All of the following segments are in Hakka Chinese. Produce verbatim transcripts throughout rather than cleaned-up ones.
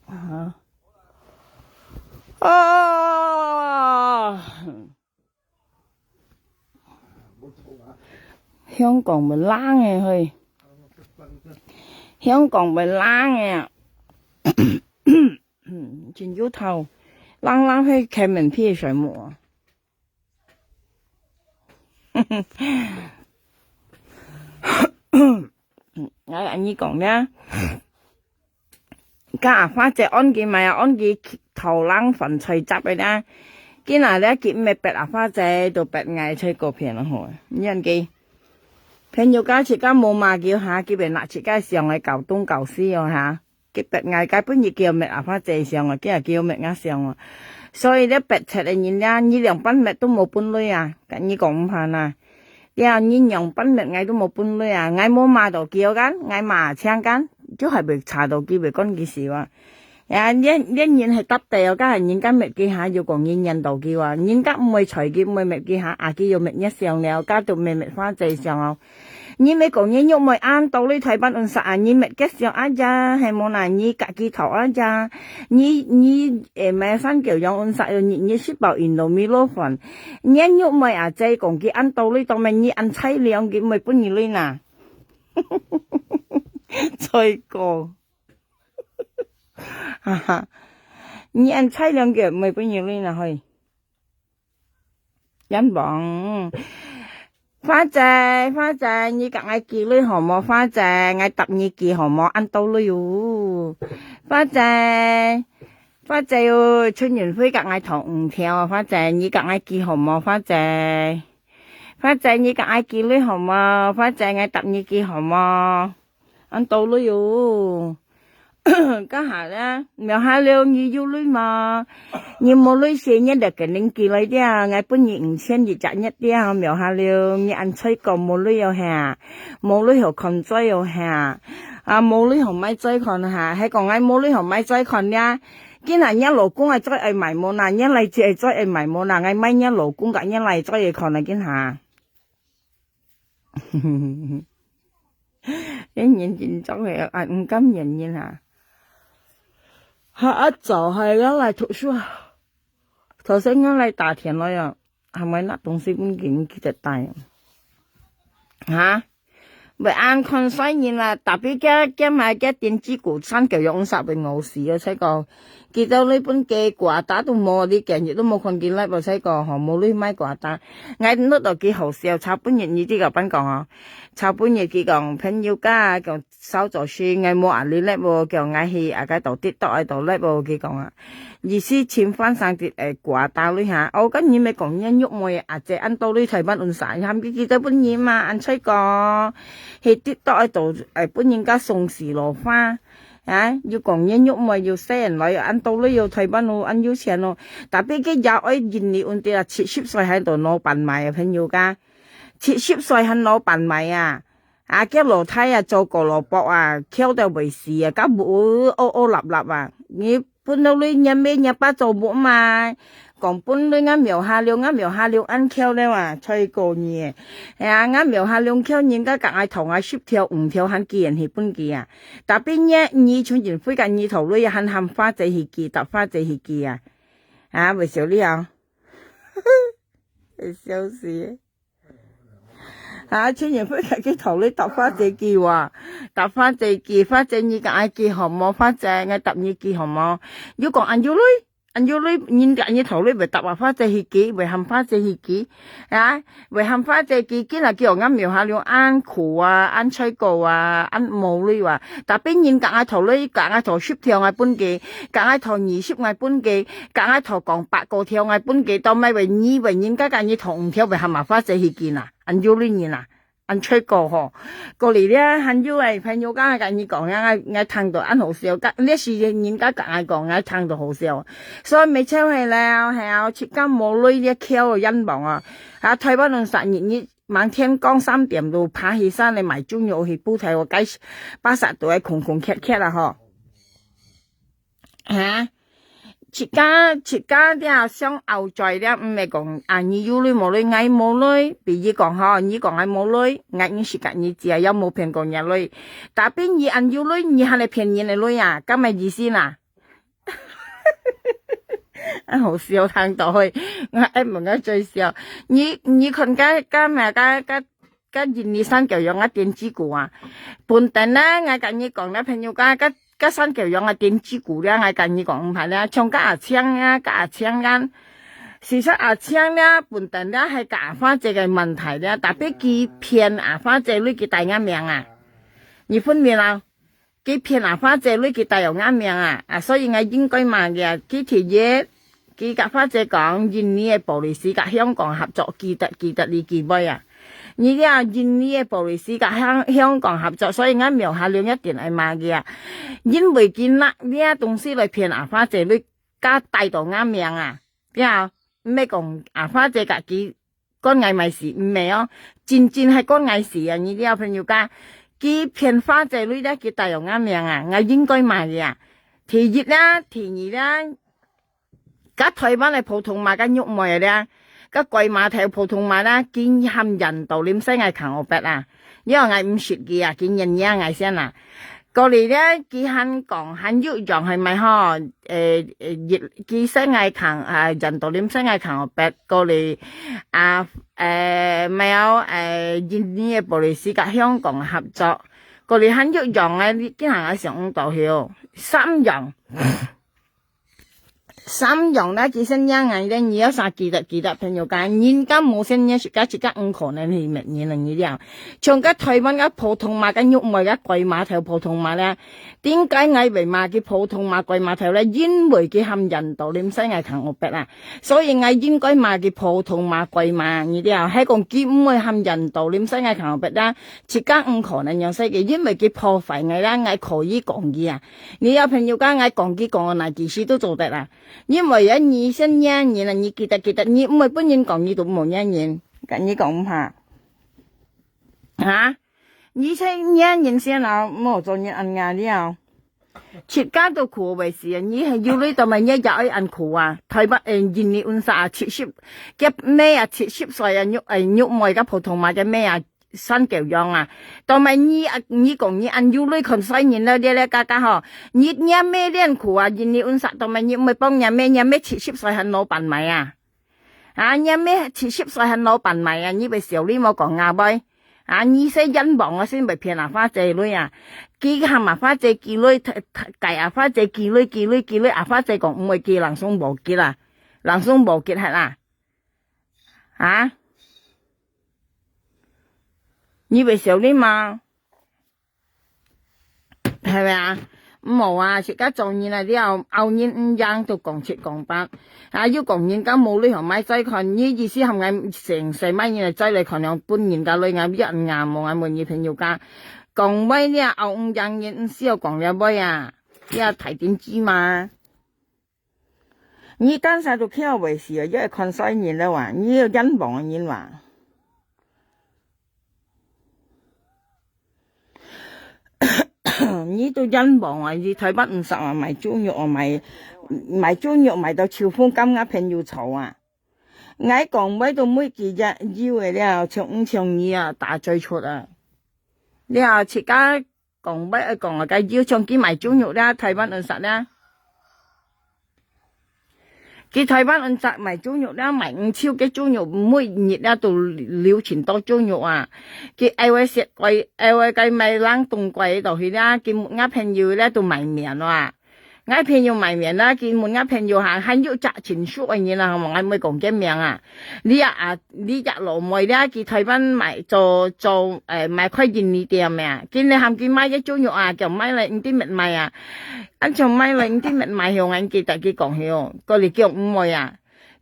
啊。啊！香港會冷个嘿，香港會冷个，真有透，冷冷係開門皮个水母啊。𠊎恁樣講呢， 該花姐安佢買啊，安佢頭冷飯菜汁个啦。今仔日佢毋係逼啊花姐，都逼𠊎在該片咯吼。你看佢，朋友家自家無嘛叫下，佢便拿自家相个搞東搞西哦哈。佢逼𠊎，該本日叫搣啊花姐相哦，今日叫搣𠊎相哦。所以咧，逼切个人咧，你兩班搣都無分類啊，跟你講毋怕啦。 呀，你仰般搣𠊎都無分類啊，𠊎無罵到佢哦，𠊎罵請佢，就還會查到佢，會講佢笑啊。呀，連，連人係搭地哦，該係人家搣佢下，又講人緣到佢啊，人家毋會睬佢，毋會搣佢下，啊，佢又搣你相了，該都搣搣花姐相哦。你毋係講你玉妹恁多哩，台灣人煞啊，你搣佢相啊呀，係無啦，你家己頭啊呀，你，你，誒，買三九羊人煞，你，你食飽Indomie撈飯， 你玉妹啊，再講佢恁多哩，當面你恁菜量，佢毋會分你類哪。再講，哈哈，你恁菜量，佢毋會分你類哪嘿。人講，花姐，花姐，你甲𠊎寄類好無？花姐，𠊎搭你寄好無？恁多類哦。花姐， 花姐哦，春運會甲𠊎同五條啊，花姐，你甲𠊎寄好無？花姐，花姐，你甲𠊎寄類好無？花姐，𠊎搭你寄好無？恁多類哦。該下咧，苗下了，你有類無？你無類時，你就跟人寄來了，𠊎分你五千一隻月了，苗下了，你恁菜講無類哦哈，無類好看嘴哦哈。 啊，無類好買嘴看哈，係講𠊎無類好買嘴看呀。今下若老公个嘴愛買無哪，若倈子个嘴愛買無哪，𠊎買若老公甲若倈子个看啊，今下。恁認真做个，啊，毋敢認真哈。哈，啊，早還要來讀書啊。頭先𠊎來打電話啊，還沒拿東西分佢，佢在帶。哈？ 會恁看衰人啦，tapi佢，佢買佢電子股三九用煞會餓死啊，細個。佢兜日本个寡打都無，你今日都無看見live，細個吼，無你買寡打。𠊎錄到幾好笑，昨晡日你知个班講哦，昨晡日佢講朋友家講掃走先，𠊎無啊你live哦，叫𠊎去啊該度TikTok愛度live哦，佢講啊。 意思請翻生个，誒，寡打類哈。哦，該你咪講若玉妹啊，這恁多類台灣人啥，喊佢記得分人嘛，恁衰講，係得到愛到，誒，分人家送死落花。啊，又講若玉妹又細人來，恁多類又台灣咯，恁有錢咯。Tapi佢也愛認你問題啊，七十歲還到老闆買啊，朋友家。七十歲還老闆買啊。 啊，佢老弟啊，做過老伯啊，翹到會死啊，甲無屙屙立立啊。你分到你若姆若爸做無嘛？講分你𠊎苗下了，𠊎苗下了恁翹了啊，衰過你。哎呀，𠊎苗下了翹，人家甲𠊎同𠊎十條五條還寄人去分佢啊。Tapi你，你像人會甲你頭鐳啊，還喊花姐去寄，搭花姐去寄啊。啊，會笑你啊。會笑死。 啊，千元分佢去頭鐳搭花姐寄哇，搭花姐寄，花姐你甲𠊎寄好無？花姐，𠊎搭你寄好無？又講恁有鐳，恁有鐳，人甲你頭鐳會搭啊，花姐去寄，會喊花姐去寄，啊，會喊花姐寄，今日叫𠊎苗下了恁苦啊，恁衰過啊，恁無鐳啊，tapi人甲𠊎頭鐳，甲𠊎頭十條𠊎分佢，甲𠊎頭二十𠊎分佢，甲𠊎頭講百個條𠊎分佢，到尾會你會人家甲你頭五條會喊啊花姐去寄啊。 恁有鐳人啊，恁衰過吼。過來咧，還有个朋友甲𠊎甲你講，𠊎𠊎聽到恁好笑，甲，這時人家甲𠊎講，𠊎聽到好笑。所以每次係了，係啊，自家無鐳咧，翹个冤枉啊。啊，台灣人煞日日，滿天光三點就爬起身來買豬肉去補貼，我該巴煞都愛空空缺缺啦吼。 哈？自家，自家這想後嘴了，毋係講啊，你有鐳無鐳，𠊎無鐳。比如講吼，你講𠊎無鐳，𠊎毋識甲你借，也無騙過你鐳。Tapi你恁有鐳，你還來騙人个鐳啊？敢係意思啦？啊，好笑，聽到會，𠊎愛問𠊎最笑。你，你看該，該麼个，該，該，該印尼山狗樣啊，電子股啊，本等啦，𠊎跟你講啦，朋友，該，該，該山狗樣啊，電子股啦，𠊎跟你講毋怕啦，像該阿青啊，該阿青啊，其實阿青啦，本等啦，係該阿花姐个問題啦，tapi佢騙阿花姐鐳佢戴𠊎命啊，你分明啊？ 佢騙阿花姐鐳佢戴有𠊎命啊，啊，所以𠊎應該罵佢啊。佢第一，佢甲花姐講，印尼个policy甲香港合作，記得，記得你記會啊。你了印尼个policy甲香，香港合作，所以𠊎苗下龍一定愛罵佢啊。因為佢拿這東西來騙阿花姐鐳，甲戴到𠊎命啊。對啊，毋係講阿花姐甲佢 關𠊎麼个事，毋係哦，真正係關𠊎事啊！你這朋友家，佢騙花姐鐳咧，佢戴有𠊎命啊，𠊎應該罵佢啊。第一啦，第二啦，甲台灣个普通話甲肉糜咧，甲鬼馬頭普通話啦，佢含印度啉西𠊎扛我bet啊！你話𠊎毋識佢啊，佢認認𠊎先啊。 過來咧，佢還講，還有樣係麼个吼？誒，誒，佢，佢西𠊎扛，啊，印度啉西𠊎扛哦，別過來，啊，誒，麼个，誒，印尼个policy甲香港合作。過來還有樣个，你竟然還想毋到曉，三樣。 三樣啦，其實若𠊎咧，你要啥記得，記得朋友家，人家無先認識，自家自家毋可能去滅人了，你了。像个台灣个普通話，个肉糜个鬼馬頭普通話咧，點解𠊎會罵佢普通話鬼馬頭咧？因為佢含印度啉西𠊎扛我bet啊，所以𠊎應該罵佢普通話鬼馬，你了。係講佢毋會含印度啉西𠊎扛我bet啦，自家毋可能認識佢，因為佢破壞𠊎啦，𠊎可以講佢啊。你了朋友家，𠊎講佢講个哪幾時都做得啊。 因為啊，你先認人啊，你記得記得，你毋會分人講，你都無認人，甲你講毋怕。哈？你先認人先啊，莫做人恁樣了。自家都苦會死啊！你係有鐳到麼个也愛恁苦啊？台灣，誒，印尼運煞啊，七十，佢妹啊，七十歲啊，肉，誒，肉糜个普通話个妹啊， 山狗樣啊！到麼个你啊，你講你恁有鐳看衰人了，這這个个吼，你若妹恁苦啊，印尼運煞到麼个你毋會幫若妹，若妹七十歲還老闆買啊？啊，若妹七十歲還老闆買啊，你會笑你無講啊喂？啊，你係冤枉啊，先會騙阿花姐鐳啊！佢含阿花姐寄鐳，改阿花姐寄鐳，寄鐳，寄鐳，阿花姐講毋會寄，人送無寄啊，人送無寄忒啊！ 啊？你會笑你嗎？係咪啊？無啊，自家做人啊，了，拗人毋贏都講七講八。啊，又講人家無鐳好買再看，你意思含𠊎成世買人來再來看，兩分人家鐳，𠊎一硬無，𠊎問你朋友家。講話了，拗毋贏人，毋需要講了喂啊，這大點知嘛。 你單儕都徛會死啊，也會看衰人了哇，你有冤枉个人哇。你都冤枉啊！你台灣毋識啊，賣豬肉啊，賣，賣豬肉賣到秋風柑，𠊎朋友吵啊！𠊎講話都每幾日有个了，像毋像你啊，打嘴出啊！了，自家 講話愛講啊，該又像佢賣豬肉啦，台灣人食啦。佢台灣人食賣豬肉啦，賣毋少个豬肉，每日啦都流程多豬肉啊。佢愛會食怪，愛會該賣冷凍怪到去啦，佢問𠊎朋友咧都賣麵啊。 𠊎朋友賣麵啦，佢問𠊎朋友還，還有隻親屬个人啊，𠊎毋會講佢名啊。你啊，啊，你隻老妹啦，佢台灣賣，做，做，誒，賣開印尼店个啊，今日喊佢買个豬肉啊，叫買來毋知搣賣啊。恁像買來毋知搣賣，向𠊎記得佢講曉，過來叫毋會啊。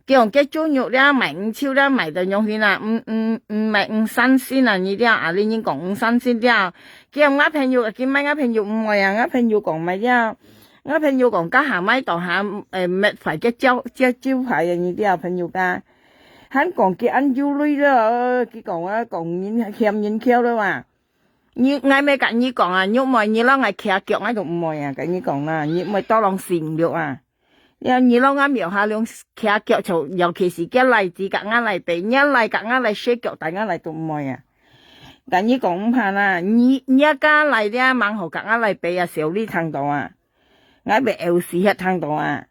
佢講該豬肉了，賣毋少了，賣到樣去啦，毋，毋，毋賣毋三星啊，你了，啊，你人講毋三星了。佢講𠊎朋友，佢買𠊎朋友毋會啊，𠊎朋友講買了，𠊎朋友講該下買到下，誒，搣壞个招，招，招牌啊，你了，朋友家。還講佢恁有鐳了，佢講啊，講人嫌人巧了啊。 你，𠊎乜甲你講啊，肉糜你摎𠊎徛腳，𠊎都毋會啊，甲你講啦，你毋會多浪死毋了啊。你，你摎𠊎廟下龍徛腳就，尤其是該倈子甲𠊎倈伯，若倈甲𠊎倈洗腳，帶𠊎倈都毋會啊。甲你講毋怕啦，你，若家倈這吂好甲𠊎倈伯啊，笑你聽到啊，𠊎會毆死忒聽到啊。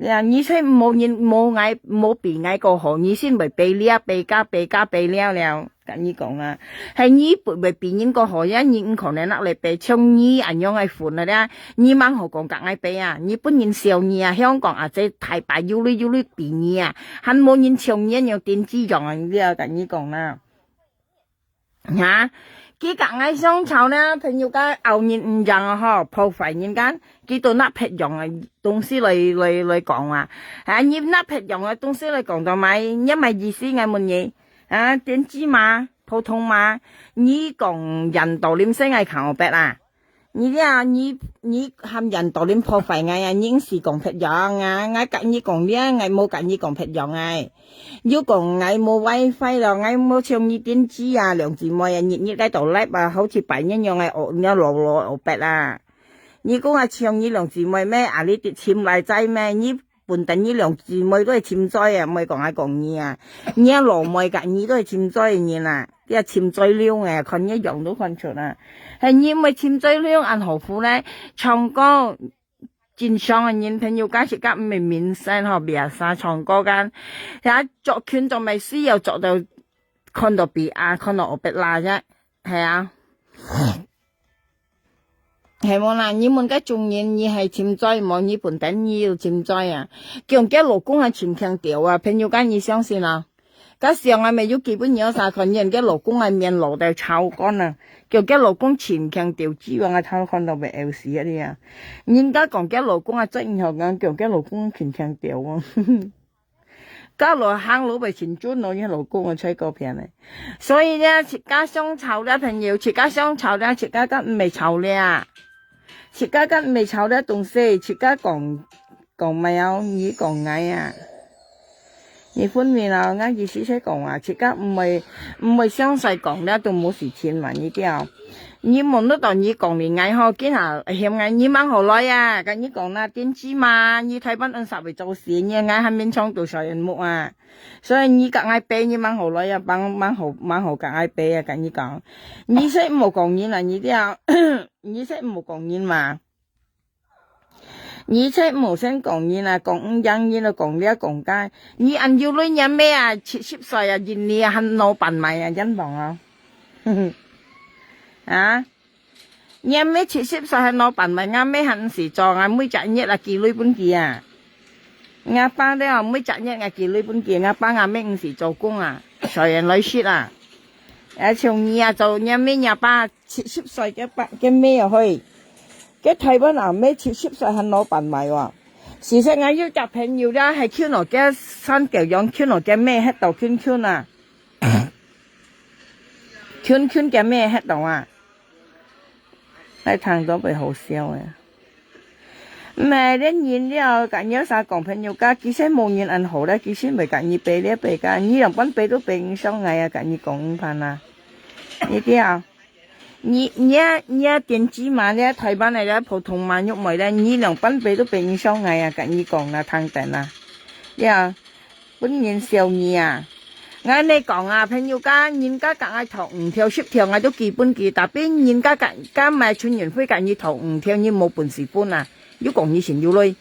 呀，你係無人，無𠊎，無比𠊎過好，你先會比了，比甲，比甲，比了了，甲你講啊，係你會，會比人過好呀，你毋可能拿來比，像你恁樣个份啊，你吂好講甲𠊎比啊，你分人笑你啊，香港啊，這大把有鐳有鐳比你啊，還無人像你恁樣電子樣啊，你了，甲你講啦。 哈，佢甲𠊎相吵呢，朋友家拗人毋贏啊吼，破壞人家，佢都拿別樣个東西來，來，來講啊。啊，你拿別樣个東西來講做麼个？你麼个意思？𠊎問你，啊，電子嘛，普通嘛，你講印度人先愛看我白啊？ 你這，你，你喊印度人破壞𠊎啊，你毋使講別樣啊，𠊎甲你講了，𠊎無甲你講別樣啊。又講𠊎無WiFi咯，𠊎無像你電子啊，兩姊妹啊，日日該度live啊，好似拜年樣个，哦，你老老哦白啊。你講啊，像你兩姊妹咩？啊，你直尋來在咩？你 本等你兩姊妹都係潛在啊，毋係講𠊎講你啊。你老妹甲你都係潛在个人啊，你啊潛在了啊，看你樣都看出啊。係你毋係潛在了，恁好苦呢？唱歌，正常个人朋友家自家毋係明星吼，biasa唱歌間，也作群做咩需要作到看到比啊，看到我白啦啫，係啊。 係無啦？你問該種人，你係潛在無？你本等你有潛在啊？叫佢老公還盡強調啊，朋友家你相信啊？該想啊，乜有基本有啥看見，佢老公還面老到超乾啊，叫佢老公盡強調，指望啊，偷看到會怄死啊你啊！人家講佢老公啊，真好講，叫佢老公盡強調啊。 該老行路會盡準咯，你老公个吹歌片呢。所以呢，自家相吵了朋友，自家相吵了，自家个毋係吵了，自家个毋係吵了東西，自家講，講咩啊？你講𠊎啊？你分明啊，𠊎意思係講啊，自家毋會，毋會詳細講了，都無事情嘛，你知啊？ 你問得到你講你𠊎吼，今下嫌𠊎，你吂好來啊！甲你講啦，電子嘛，你台灣恁煞會做事，你𠊎還勉強到小人物啊。所以你甲𠊎比，你吂好來啊，吂，吂好，吂好甲𠊎比啊！甲你講，你先毋好講人啊，你知啊，你先毋好講人嘛。 你切毋好先講人啊，講毋贏人啊，講這講該。你恁有鐳，若姆啊，七十歲啊，人你啊，還腦半賣啊，冤枉啊！啊？若姆七十歲還腦半賣，吾姆還毋使做，吾每隻月啊，寄鐳分佢啊。吾爸咧，每隻月啊，寄鐳分佢，吾爸吾姆毋使做工啊，隨緣來食啊。啊，像你啊，做若姆若爸，七十歲个爸，个姆啊，嘿。 該台灣阿姆七十歲還腦半賣哇。事實𠊎有隻朋友咧，係牽到該山狗樣，牽到該姆歇到圈圈啊。圈圈該姆歇到啊。來聽到會好笑个。毋係，連人了，甲你有啥講朋友家，其實無人恁好咧，其實袂甲你比咧比家，你兩半比都比毋上𠊎啊，甲你講毋盼啊。你知啊？ 你，你啊，你啊，電子嘛，你啊，台灣个咧，普通嘛，玉梅咧，你兩半杯都比毋上𠊎啊，甲你講啦，聽等啊。你啊，分人笑你啊。𠊎恁呢講啊，朋友家，人家甲𠊎討五條、十條，𠊎都寄分佢，tapi人家甲，甲買春運費甲你討五條，你無本事分啊，又講你先有鐳。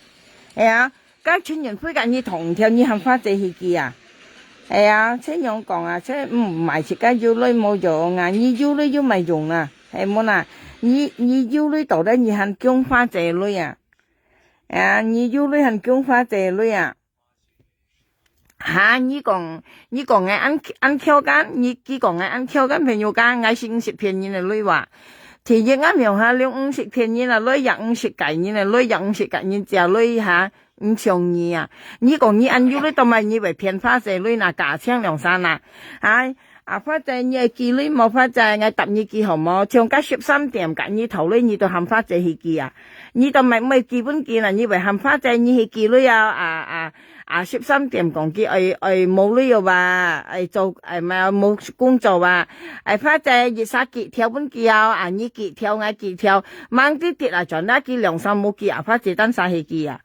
係啊， 該春運費甲你討五條，你喊花姐去寄啊？係啊，這樣講啊，這毋買自家有鐳無用啊，你有鐳有麼用啊？係無啦？你，你有鐳到咧，你還供花姐鐳啊？啊，你有鐳還供花姐鐳啊？哈，你講，你講𠊎恁，恁刁工，你，你講𠊎恁刁工，朋友家，𠊎係毋識騙人个鐳哇？第一，𠊎廟下了毋識騙人个鐳，也毋識計人个鐳，也毋識甲人借鐳哈。 毋像你啊，你講你恁有鐳，做麼你會騙花姐鐳啦，假清涼山啦？哎，啊，花姐，你愛寄鐳無？花姐，𠊎答你寄好無？像該十三點甲你討鐳，你都喊花姐去寄啊？你做麼毋愛寄分佢啦？你會喊花姐你去寄鐳啊？啊，啊，啊，十三點講佢愛，愛無鐳哦吧？愛做，愛，無，無工作吧？哎，花姐，一儕寄條分佢哦，啊，你寄條，𠊎寄條，吂滴滴啊，轉來寄兩三無寄啊，花姐單儕去寄啊？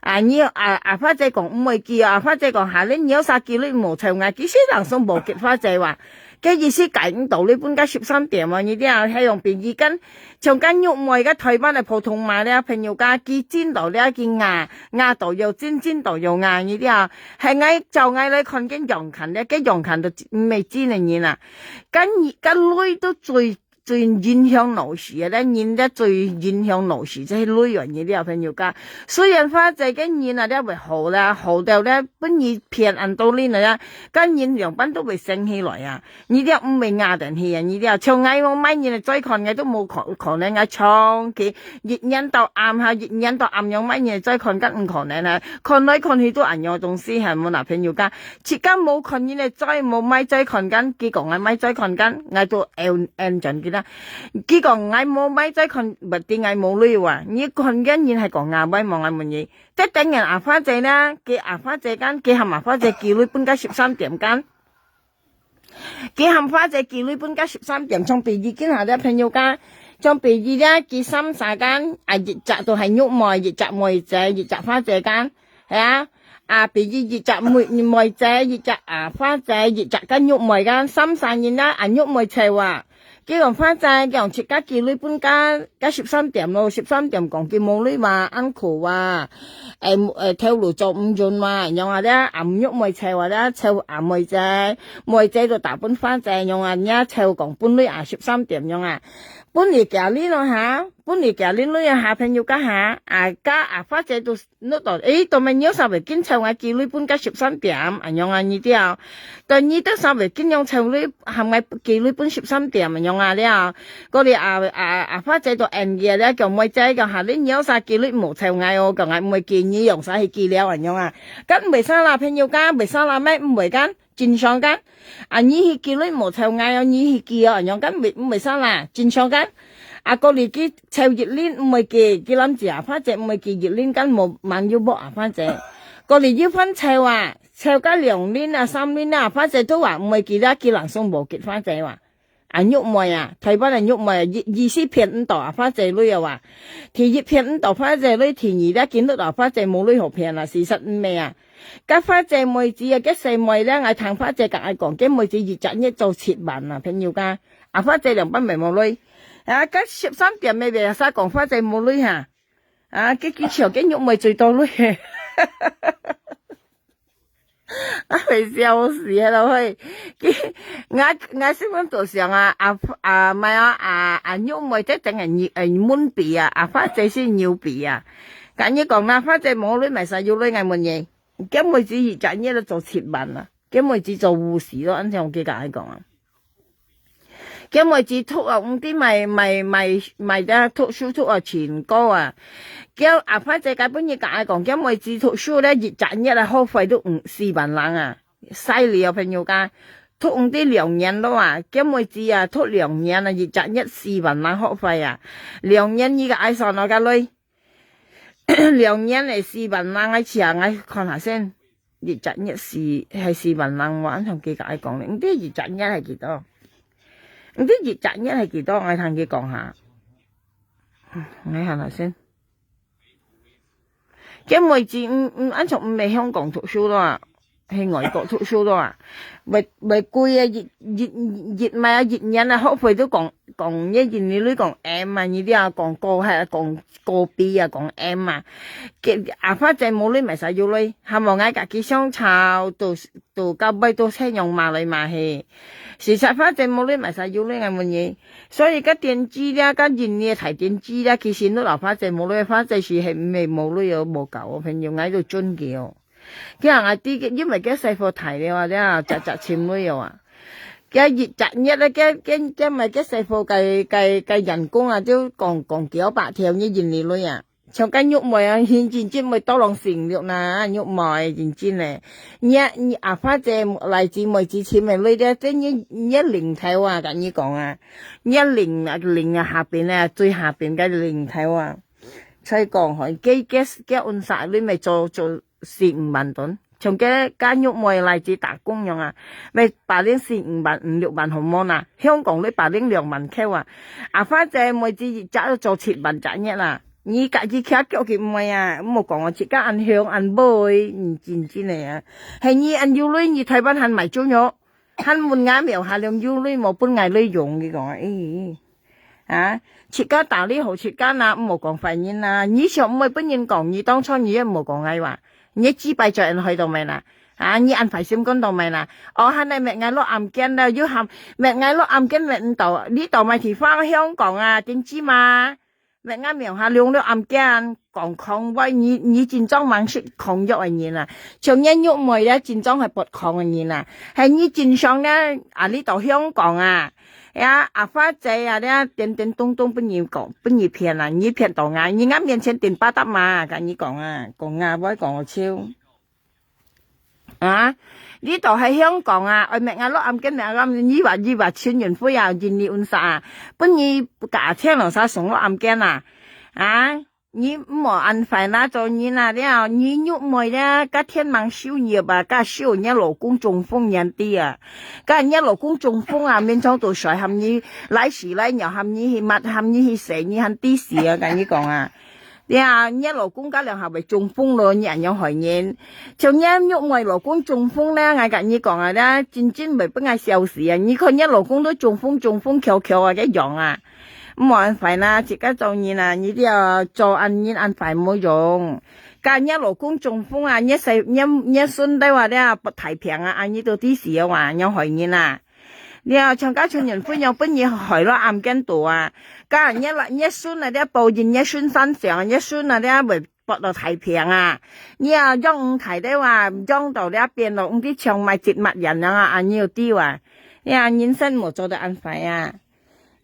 啊，你，啊，啊，花姐講毋會寄啊，花姐講下輪你有儕寄鐳無湊𠊎，其實人生無寄花姐哇。該意思解毋到你分該十三點哦，你這樣還用比喻跟，像跟玉妹个台灣个普通話咧，朋友家，佢進到咧，佢牙，牙到又進，進到又牙，你這樣，係𠊎照𠊎來看，跟樣看咧，該樣看都毋係真个人啊。跟，跟鐳都最，最影響腦屎个咧，人咧最影響腦屎，這係鐳啊，你這朋友家。雖然花姐个人啊，咧會好啦，好到咧，本意騙恁多人啊，跟人兩班都會生起來啊。你這毋會牙等去啊，你這像𠊎無買人个再看，𠊎都無可，可能啊，長期一年到暗哈，一年到暗樣買人个再看，更毋可能啊。看來看去都恁樣東西，係無啦，朋友家。自家無看人个再無買再看間，佢講𠊎買再看間，𠊎都end，end轉佢啦。佢講𠊎無買再看，毋知𠊎無鐳啊。你看間人係講𠊎買無，𠊎問你。這等人阿花姐呢，佢阿花姐間，佢喊阿花姐寄鐳分該十三點間。 佢喊花姐寄鐳分該十三點，像比喻今下个朋友家，像比喻咧，佢三儕間，啊，一隻都係玉妹，一隻妹姐，一隻花姐間，係啊。啊，比喻一隻妹，妹姐，一隻啊花姐，一隻跟玉妹間，三儕人啦，啊，玉妹愁啊。佢講花姐，佢講自家寄鐳分該，該十三點咯，十三點講佢無鐳嘛，恁苦啊，誒，誒，頭路做毋準嘛，樣啊咧，啊，玉妹愁啊咧，愁啊妹姐。 妹姐就打分花姐樣啊，若愁講分鐳啊，十三點樣啊。分你寄鐳咯哈，分你寄鐳鐳啊，下朋友家下，啊，家啊，花姐都，都，誒，都毋係鳥啥會緊愁𠊎寄鐳分該十三點，恁樣啊，你知啊。但你都啥會緊樣愁鐳，喊𠊎寄鐳分十三點，恁樣啊，了。過了啊，啊，啊，花姐都應佢了，講妹姐，講下你鳥啥寄鐳無愁𠊎哦，講𠊎毋會寄你，用啥去寄了，恁樣啊。該毋會啥啦，朋友家，毋會啥啦，咩，毋會間。 正常間。啊，你去寄鐳無愁𠊎哦，你去寄哦，恁樣間毋會，毋會啥啦，正常間。啊，過日佢愁一輪毋會寄，佢諗住啊，花姐毋會寄一輪間無，蠻有無啊，花姐。過日又翻愁啊，愁到兩輪啊，三輪啊，花姐都話毋會寄啦，佢人送無寄花姐哇。啊，玉妹啊，台灣个玉妹啊，意，意思騙毋到啊，花姐鐳啊哇。第一騙毋到花姐鐳，第二咧，見到啊，花姐無鐳好騙啊，事實毋係啊。 該花姐妹子啊，該細妹咧，𠊎聽花姐甲𠊎講，該妹子一隻月做七萬啊，朋友家。啊，花姐兩班毋係無鐳。啊，該十三點个袂使講花姐無鐳哈。啊，該技巧，該玉妹最多鐳。啊，會笑死个咯嘿。佢，𠊎，𠊎心目中想啊，啊，啊，毋係啊，啊，啊，玉妹這等个，呃，蚊髀啊，啊，花姐是牛髀啊。甲你講啦，花姐無鐳，毋係有鐳，𠊎問你。 該妹子一隻月都做七萬啊，該妹子做護士咯，恁樣佢甲𠊎講啊。該妹子讀啊，毋知買，買，買，買个讀書讀啊，錢高啊。該阿花姐該本日甲𠊎講，該妹子讀書咧，一隻月啊，學費都五，四萬零啊，細了朋友家。讀毋知兩年咯啊，該妹子啊，讀兩年啊，一隻月四萬零學費啊，兩年你个愛算哪个鐳？ 兩年个四萬零，𠊎試下，𠊎看下先。一隻月四，係四萬零無？恁樣佢甲𠊎講咧，毋知一隻月係幾多？毋知一隻月係幾多？𠊎同佢講下。𠊎看下先。該妹子，嗯，嗯，恁樣毋係香港讀書咯啊。 去外國讀書咯啊。會，會貴啊，一，一，一買啊，一年啊，學費都講，講，你印尼語講M啊，你這講高，還講高B啊，講M啊。該阿花姐無鐳，毋係有鐳，還無𠊎家己想炒，都，都到尾都係用罵來罵去。事實花姐無鐳，毋係有鐳，𠊎問你。所以該電視咧，該印尼个大電視咧，其實你老花姐無鐳，花姐是係毋係無鐳哦，無夠哦，朋友，𠊎都準佢哦。 佢人啊，知，因為該師傅大了啊，這隻隻尋鐳哦啊。佢一隻月咧，佢，佢，佢買該師傅个，个，个人工啊，就講，講幾百條，你印尼鐳啊。像該玉妹啊，現今真會多人成熟啦，玉妹認真咧。你，你阿花姐來自妹子尋个鐳咧，這你，你零頭啊，甲你講啊，你零啊，零啊下邊啊，最下邊个零頭啊。 所以講吼，該，該，該安啥你咪做，做四五萬ton，像該，該玉妹來自打工樣啊，咪白領四五萬、五六萬好無啦？香港你白領兩萬箍啊，阿花姐妹子一隻都做七萬隻月啦。你家己徛腳佢毋會啊，毋好講哦，自家恁香恁美，你真真个啊。係你恁有鐳，你台灣還賣豬肉。還問𠊎廟下龍有鐳無，分𠊎鐳用，佢講，欸，啊，自家打理好自家啦，毋好講壞人啦。你想毋會分人講，你當初你也無講𠊎話，你个雞排就恁壞到咩啦？啊，你恁壞心肝到咩啦？哦，還來搣𠊎落暗間啦，又喊搣𠊎落暗間搣毋到，你到麼地方香港啊，定知嘛？ 搣𠊎廟下龍了暗間，講空話，你，你真正吂識空藥个人啊！像你玉妹咧，真正係發空个人啊！係你真相咧，啊，你到香港啊，呀，阿花姐啊，咧，叮叮咚咚分你講，分你騙啊，你騙到𠊎，你𠊎面前頂巴達嘛，跟你講啊，講啊，毋好講我笑。 啊，你到係香港啊，愛搣𠊎落暗間，搣𠊎落暗間，你話，你話陳雲輝啊，印尼運煞啊，分你家庭咯，啥送落暗間啊？啊，你毋好恁壞啦，做人啊，了，你玉妹咧，甲天網恢恢啊，甲燒你老公中風年底啊，甲你老公中風啊，面朝到水，喊你來屎來尿，喊你去抹，喊你去洗，你還知屎啊，跟你講啊。 呀，你老公甲兩下會中風咯，你恁樣害人。像你玉妹老公中風咧，𠊎甲你講啊，咧真正會分𠊎笑死啊！你看你老公都中風，中風翹翹啊，个樣啊，毋好恁壞啦，自家做人啊，你這做恁人恁壞無用。甲你老公中風啊，你細，你，你孫兜啊，咧發大病啊，啊，你都知死啊，恁樣害人啊！ 了，像甲像人分樣分你害落暗間肚啊！甲你啦，你孫啊，了報應你孫身上，你孫啊，了會發到大病啊！你啊，養毋大了啊，養到了變到毋知像賣植物人樣啊，恁樣丟啊！你啊，人生無做得恁壞啊！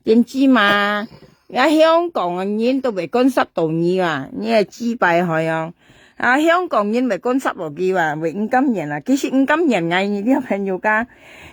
點知嘛？啊，香港个人都袂干涉到你啊！你个雞排害哦！ 啊，香港人會干涉落去啊，會毋甘願啊。其實毋甘願𠊎，你這朋友家，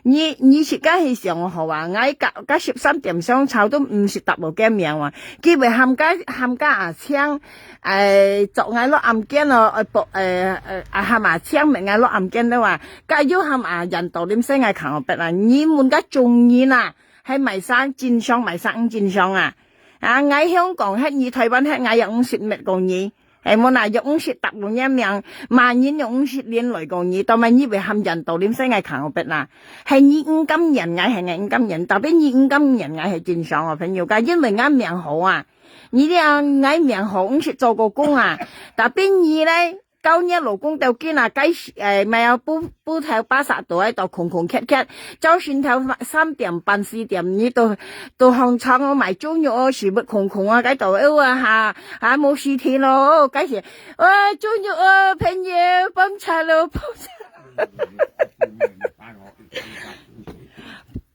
你，你自家去想好啊。𠊎甲，甲十三點相吵都毋識答無見面啊。佢會喊甲，喊甲阿青，誒，做𠊎落暗間咯，誒，博，誒，誒，啊，喊阿青搣𠊎落暗間了啊。甲又喊阿人道林西𠊎扛後壁啊。你問甲中人啊，係賣相真相，賣相毋真相啊？啊，𠊎香港核你，台灣核𠊎，又毋識搣過你。 係無啦，又毋識答應你命，罵人又毋識連累過你，到尾你會喊人道林西𠊎扛後壁啦。係你毋甘願𠊎，係𠊎毋甘願，tapi你毋甘願𠊎係正常哦，朋友家，因為𠊎命好啊。你這𠊎命好，毋識做過工啊。Tapi你咧，交你老公到今啊，該時，誒，買啊，布，布頭巴薩到該度空空缺缺，朝晨頭三點半四點，你都，都䟘床哦，買豬肉哦，食物空空啊，該度哦啊哈。 啊，無時間咯，該時，哇，豬肉啊，朋友，幫襯咯，幫襯。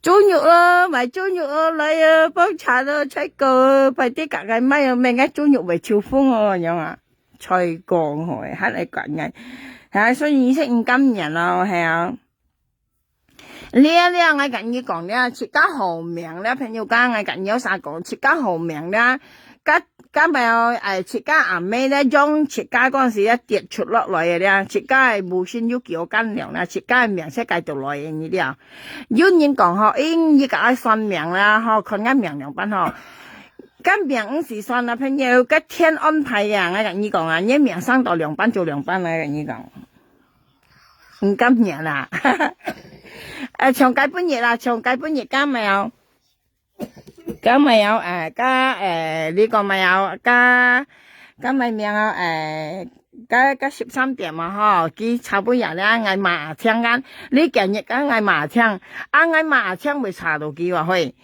豬肉咯，買豬肉咯，來啊，幫襯咯，菜哥，快啲甲𠊎買哦，免𠊎豬肉會臭風哦，樣啊，菜哥吼，還來管𠊎，啊，所以你係毋甘願咯，係啊。 了了，𠊎甲你講了，自家好命了，朋友家，𠊎甲你有啥講，自家好命了，甲，甲無，誒，自家阿妹咧，用自家嗰時咧跌出落來个了，自家个母親有叫我乾糧了，自家个命係該度來个你了。有人講吼，誒，你甲𠊎算命啦，吼，看𠊎命兩半吼。甲命毋使算啦，朋友，甲天安排呀，𠊎甲你講啊，你命生到兩半就兩半啦，𠊎甲你講。 毋甘願啦。誒，像該本日啦，像該本日甲妹哦，甲妹哦，誒，甲，誒，你講妹哦，甲，甲妹命哦，誒，甲，甲十三點啊吼，佢差不多了，𠊎罵青間，你今日甲𠊎罵青，啊，𠊎罵青會查到佢話嘿。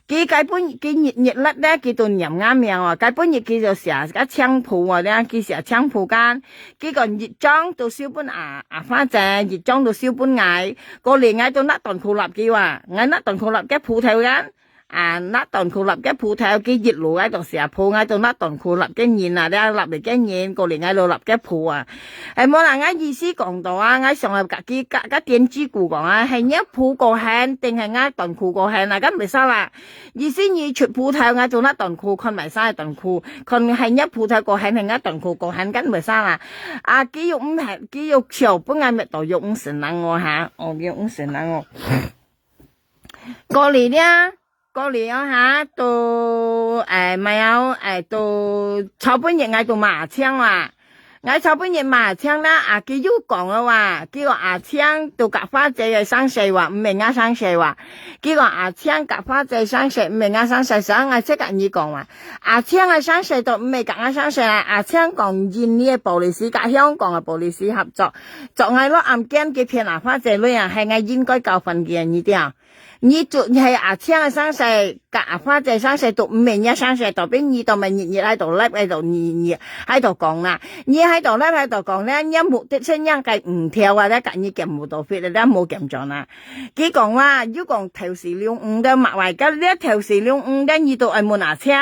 佢該本，佢日，日曆咧，佢都念𠊎名哦。該本日佢就寫个青譜哦，咧，佢寫青譜間。佢講一張都燒分阿，阿花姐，一張都燒分𠊎。過來𠊎都拿短褲笠佢哇，𠊎拿短褲笠个鋪頭間。啊，拿短褲笠个鋪頭，佢一路𠊎都寫譜，𠊎都拿短褲笠个人啊，咧，笠个人，過來𠊎都笠个譜啊。 誒，無啦，𠊎意思講到啊，𠊎想愛甲佢，甲，甲電子鼓講啊，係若譜過痕，定係𠊎短褲過痕啊，敢袂使啦。意思你出鋪頭，𠊎做那短褲，看賣衫个短褲，看係若鋪頭過痕，係𠊎短褲過痕，敢袂使啦。啊，佢又毋係，佢又笑，本來搣到又毋承認哦，哈，哦，又毋承認哦。過來了， 過了哦哈，都，誒，買哦，誒，都，昨晡日𠊎都罵青啦。𠊎昨晡日嘛，請啦，啊，佢又講了哇，佢講阿青都佮花姐个生死哇，毋係𠊎生死哇。佢講阿青佮花姐生死，毋係𠊎生死，所以𠊎就佮你講哇，阿青个生死都毋係佮𠊎生死啊。阿青講印尼个police佮香港个police合作，做𠊎落案件佢騙阿花姐鐳啊，係𠊎應該教訓佢，你知啊？ 你就係阿青个生死，佮阿花姐生死都毋係你生死，代表你都毋係日日喺度live，喺度日日喺度講啦。你喺度live，喺度講咧，你目的係讓該五條啊，咧佮你減無到fit，咧無減轉啊。佢講啦，又講頭四六五个嘛，喂，該這頭四六五个，你都愛問阿青。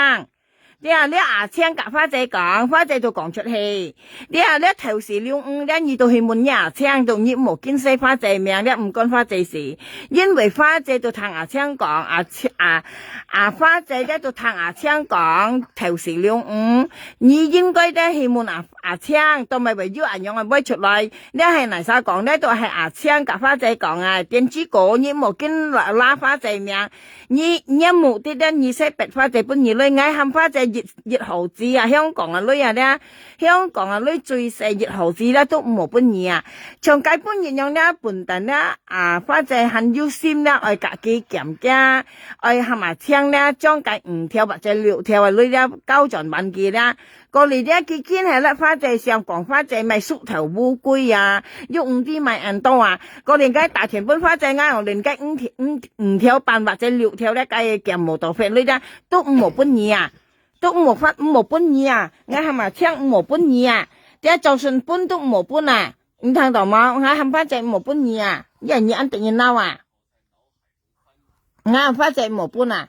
這啊，這阿青佮花姐講，花姐都講出去。這啊，這頭四六五，這你都去問你阿青，都你無見識花姐名，這毋關花姐事。因為花姐都聽阿青講，阿青，啊，啊，花姐這都聽阿青講，頭四六五，你應該這去問阿，阿青，都毋係會有恁樣个會出來。這係哪儕講？這都係阿青佮花姐講啊，電子哥，你無見拉，拉花姐名。 你，你个目的咧，你係逼花姐分你鐳，𠊎喊花姐一，一毫子啊，香港个鐳啊咧，香港个鐳最細一毫子咧都毋好分你啊。像該本一樣咧，笨蛋咧，啊，花姐還有心咧，愛佮佢減價，愛喊阿青咧，將該五條或者六條个鐳咧，交轉還佢咧。 過日咧，佢緊係拉花姐想講花姐買縮頭烏龜啊，又毋知買恁多啊。過日該打電分花姐，𠊎講連該五條，五，五條半或者六條咧，該个減無到fit鐳咧，都毋好分你啊，都毋好發，毋好分你啊，𠊎喊阿青毋好分你啊，這就算分都毋好分啊，你聽到無？𠊎喊花姐毋好分你啊，你，你恁得人惱啊！ 𠊎發姐無分啊，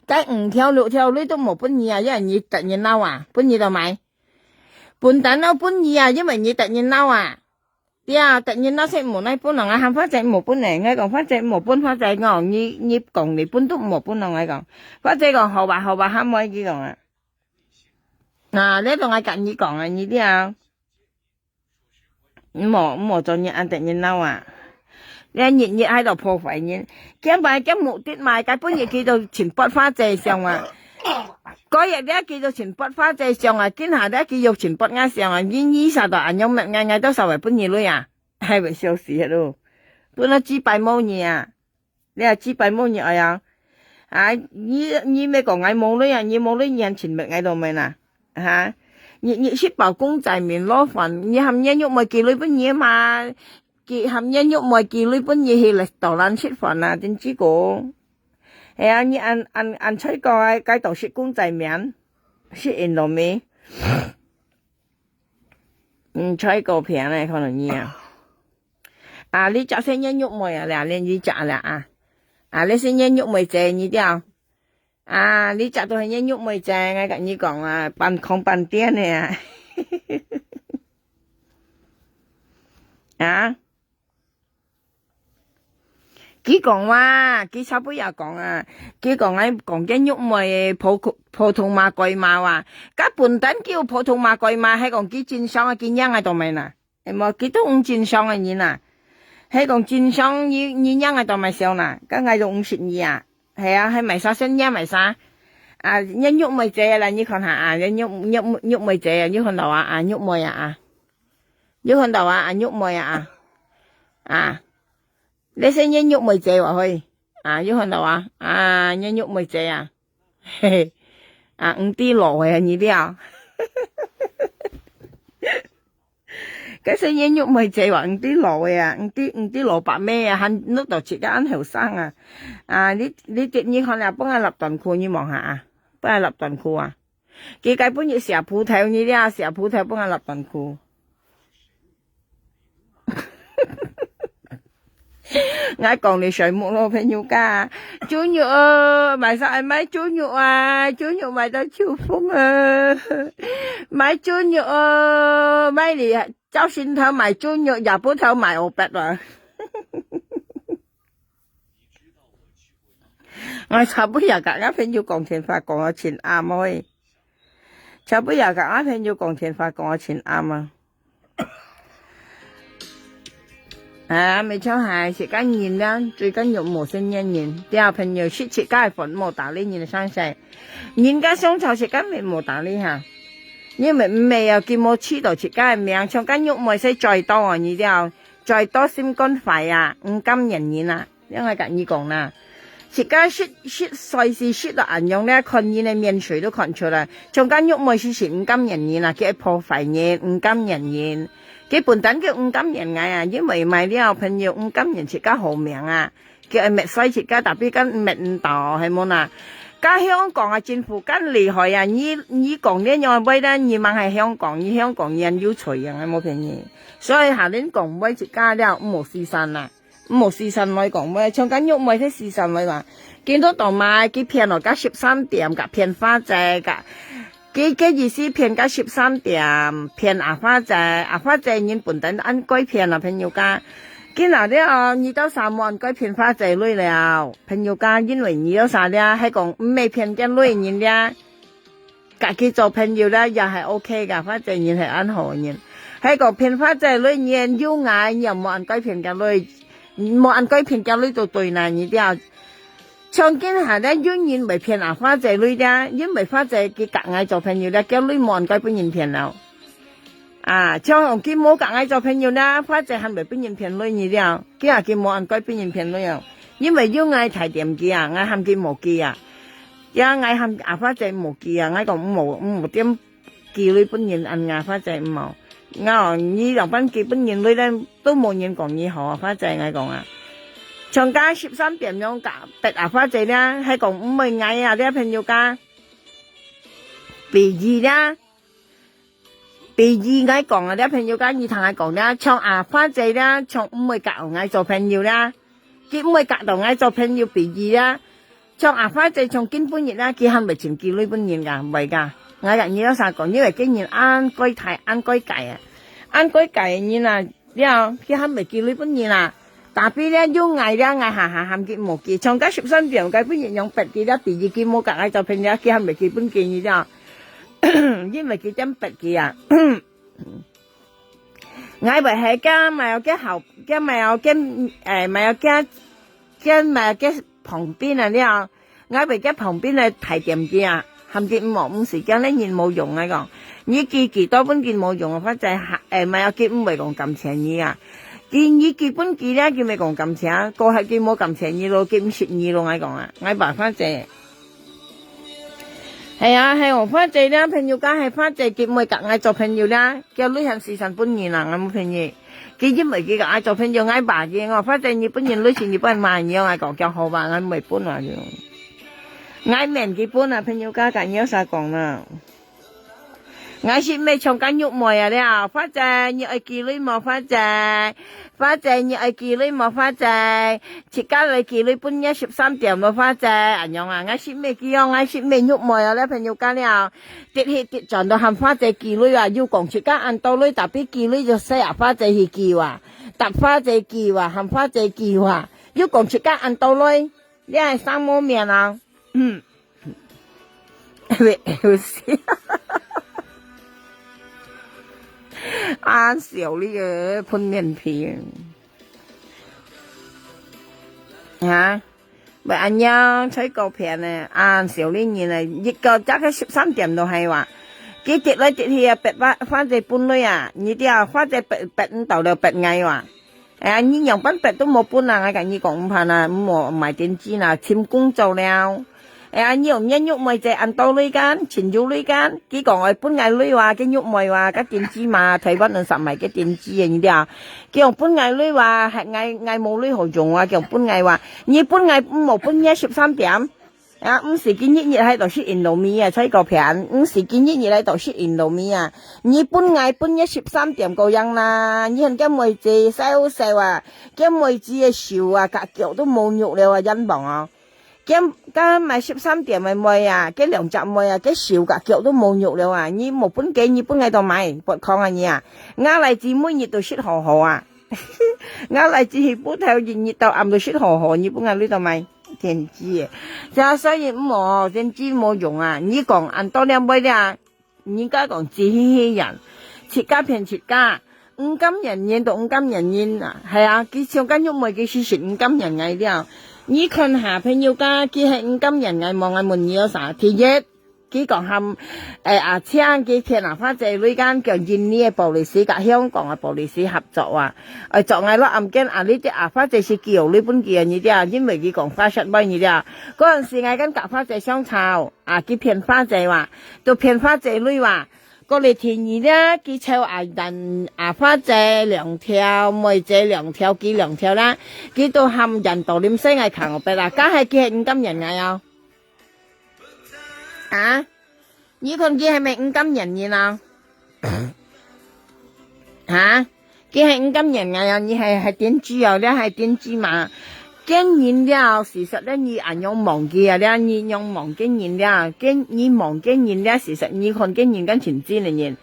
該五條六條鐳都無分你啊，因為你得人惱啊，分你做麼个？笨蛋咯，分你啊，因為你得人惱啊。對啊，得人惱先無來分啊，𠊎喊發姐無分呢，𠊎講發姐無分，發姐講你，你講你分都無分咯，𠊎講。發姐講好吧，好吧，喊𠊎去講啊。啊，這種𠊎佮你講啊，你聽啊。 毋好，毋好做人恁得人惱啊！你日日喺度破壞人，今擺个目的嘛，該本日佢就尋發姐相啊。該日咧佢就尋發姐相啊，今下咧佢又尋𠊎相啊，你，你啥都恁樣搣𠊎，𠊎都稍微分你鐳啊，還會笑死咯。分到幾百毛你啊！ 你啊，幾百毛你愛啊？啊，你，你毋係講𠊎無鐳啊，你無鐳你還尋搣𠊎做麼个啦？哈？你，你食飽公仔麵撈飯，你喊你玉妹寄鐳分你嘛？佢喊你玉妹寄鐳分你去restaurant食飯啊，真知个。係啊，你恁，恁，恁衰過啊，該度食公仔麵，食Indomie。 嗯，菜糕片呢，可能你啊。啊，你食生日肉糜啊，了，你，你食了啊。啊，你生日肉糜姐，你知啊？啊，你食到生日肉糜姐，𠊎跟你講啊，半空半電的啊。啊？ 佢講哇，佢差不多也講啊，佢講𠊎講个肉糜个普，普通話改嘛哇，該本單叫普通話改嘛，係講佢真相啊，佢仰个都毋係啦，係無？佢都毋真相个人啊，係講真相，你，你仰个都毋係笑啦，該𠊎都毋信你啊，係啊，係賣啥先仰賣啥？啊，你肉糜姐啦，你看下啊，你肉，肉，肉糜姐啊，你看到啊，啊，肉糜啊，啊，你看到啊，啊，肉糜啊，啊，啊。 你生日肉糜姐話去，啊，有看到啊？啊，你肉糜姐啊，嘿嘿，啊，毋知老个你了。該生日肉糜姐話毋知老个啊，毋知，毋知老伯姆啊，還錄到自家恁後生啊。啊，你，你，你看了，分𠊎立短褲，你望下啊，分𠊎立短褲啊。 佢該本日寫葡萄，你這寫葡萄分𠊎立短褲。𠊎講你睡目咯，朋友家，豬肉哦，買啥愛買豬肉啊？豬肉買到臭風啊！買豬肉哦，買你朝晨頭買豬肉，夜晡頭買烏白啊！ 𠊎昨晡夜佮𠊎朋友講電話講到盡暗哦。昨晡夜佮𠊎朋友講電話講到盡暗啊。啊，無錯，係，自家人啦，最緊要無成年人。對啊，朋友，識自家个份，莫搭理人个生死。人家想吵自家，毋好搭理哈。因為毋係啊，佢無試到自家个命，像該玉妹係嘴多哦，你了，嘴多心肝壞啊，毋甘願人啊，這𠊎甲你講啦。自家識，識衰是識到恁樣咧，看人个面水都看出來。像該玉妹是，是毋甘願人啊，佢會破壞人，毋甘願人。佢本單佢毋甘願𠊎啊，因為買了朋友毋甘願自家好命啊。 佢愛搣衰自家，tapi kan搣毋到，係無啦？該香港啊，政府kan厲害啊！你，你講這樣話咧，你吂係香港，你香港人有罪啊，無便宜。所以下輪講話自家了，毋好四散啦，毋好四散來講話，像該玉妹係四散來嘛。見到到買，佢騙了該十三點，甲騙花姐，甲 佢，佢意思騙甲十三點，騙阿花姐，阿花姐人本等恁該騙啊，朋友家。佢那了，你兜儕無恁該騙花姐鐳了，朋友家，因為你兜儕了，係講毋係騙佢鐳人了，甲佢做朋友了，也係OK个，花姐人係恁好个人。係講騙花姐鐳人有𠊎，你又無恁該騙佢鐳，無恁該騙佢鐳就對啦，你了。 像今下咧，有人會騙啊，花姐鐳咧，因為花姐佢甲𠊎做朋友咧，佢鐳無恁該分人騙了。啊，像佢無甲𠊎做朋友咧，花姐還會分人騙鐳你了。佢啊，佢無恁該分人騙鐳哦，因為有𠊎提點佢啊，𠊎喊佢無記啊。呀，𠊎喊阿花姐無記啊，𠊎講毋好，毋好點 寄鐳分人恁啊，花姐毋好。𠊎講，你兩班寄分人鐳咧，都無人講你好啊，花姐，𠊎講啊。像該十三點樣甲逼啊，花姐咧，係講毋會𠊎啊，這朋友家。比喻咧，比喻𠊎講啊，這朋友家，你聽𠊎講咧，像啊，花姐咧，像毋會甲𠊎做朋友咧。 佢毋會甲到𠊎做朋友比喻啊。像阿花姐從今晡日啊，佢還會尋機會分人家，毋會个。𠊎甲你有啥講，因為今日恁該大，恁該界啊，恁該界个人啊，了，佢還會機會分人啊。Tapi咧，有𠊎咧，𠊎下下喊佢無機，像該十三點該分人用逼佢咧，比喻佢無甲𠊎做朋友，佢還會機分佢了，因為佢點逼佢啊。 𠊎會係該買个好，該買个，誒，買个，該買个旁邊啊了，𠊎會該旁邊个大店家啊，喊佢毋好，毋使，該个人無用，𠊎講。你寄幾多分佢無用啊，反正下，誒，買个佢毋會講感謝你啊。佢，你寄分佢咧，佢毋會講感謝，過後佢無感謝你咯，佢毋識你咯，𠊎講啊，𠊎話反正。 係啊，係哦，花姐咧，朋友家係花姐，佢毋會甲𠊎做朋友啦，佢鐳還四散分人啊，𠊎無騙你。佢因為佢甲𠊎做朋友，𠊎罵佢，我花姐你分人鐳錢，你分罵你，𠊎講佢好吧，𠊎毋會分啊，佢。𠊎免佢分啊，朋友家甲你有啥講啦？𠊎係毋係像該玉妹啊了，花姐，你愛寄鐳無，花姐？ 花姐，你愛寄鐳無，花姐？自家來寄鐳分你十三點無，花姐？恁樣啊，𠊎識咩寄哦，𠊎識咩玉妹哦，這朋友家了。直去直轉都喊花姐寄鐳啊，又講自家恁多鐳，tapi寄鐳就使啊，花姐去寄啊，搭花姐寄啊，喊花姐寄啊，又講自家恁多鐳，你係生無面啊？嗯。 有，有事。啊，笑你个噴面皮。啊，會恁樣吹狗片呢？啊，笑你人呢，一個早起十三點都係哇。佢直來直去啊，逼花，花姐分類啊，你知啊，花姐逼，逼毋到了，逼𠊎哇。 哎呀，你仰般逼都無分啊！𠊎甲你講毋怕啦，毋好賣電視啦，尋工作了。哎呀，你用人肉妹仔恁多鐳干，錢有鐳干，佢講愛分𠊎鐳哇，佢肉妹哇，該電視嘛，台灣人實賣个電視个，你知啊？佢講分𠊎鐳哇，還𠊎，𠊎無鐳好用啊，佢講分𠊎哇，你分𠊎毋好分你十三點。 啊，毋使今日日喺度食Indomie啊，吹狗片，毋使今日日喺度食Indomie啊。你分𠊎分一十三點過樣啦，你看該妹子瘦瘦啊，該妹子个手啊，甲腳都無肉了啊，眼望哦。該，該買十三點个妹啊，該兩隻妹啊，該手甲腳都無肉了啊，你無分佢，你分𠊎到買，不空啊你啊。𠊎來自每日都食好好啊。 𠊎來自起步頭，日日到暗都食好好，你分𠊎累到買電視个。這所以毋好，電視無用啊！你講恁多兩杯了，人家講自欺欺人，自家騙自家，毋甘願人都毋甘願人啊！係啊，佢像該玉妹，佢事實毋甘願𠊎了。你看下朋友家，佢係毋甘願𠊎無？𠊎問你有啥？第一，佢講喊，誒，阿青佢騙阿花姐鐳，講叫印尼个police佮香港个police合作啊，愛捉𠊎落暗間啊，你知阿花姐係寄鐳分佢啊，你知啊，因為佢講花式妹，你知啊。該陣時𠊎跟佮花姐相吵，啊，佢騙花姐哇，都騙花姐鐳哇。過來第二咧，佢湊阿蘭、阿花姐兩條，妹姐兩條，佢兩條啦，佢都喊人到臨死𠊎扛我背啦，該係佢係毋甘願𠊎哦。 啊？你看佢係毋係毋甘願人啊？啊？佢係毋甘願𠊎啊？你係，係電視哦，這係電視嘛？見人了，事實咧，你恁樣忘記啊？這你仰忘記人了？見，你忘記人了，事實你看見人跟真真个人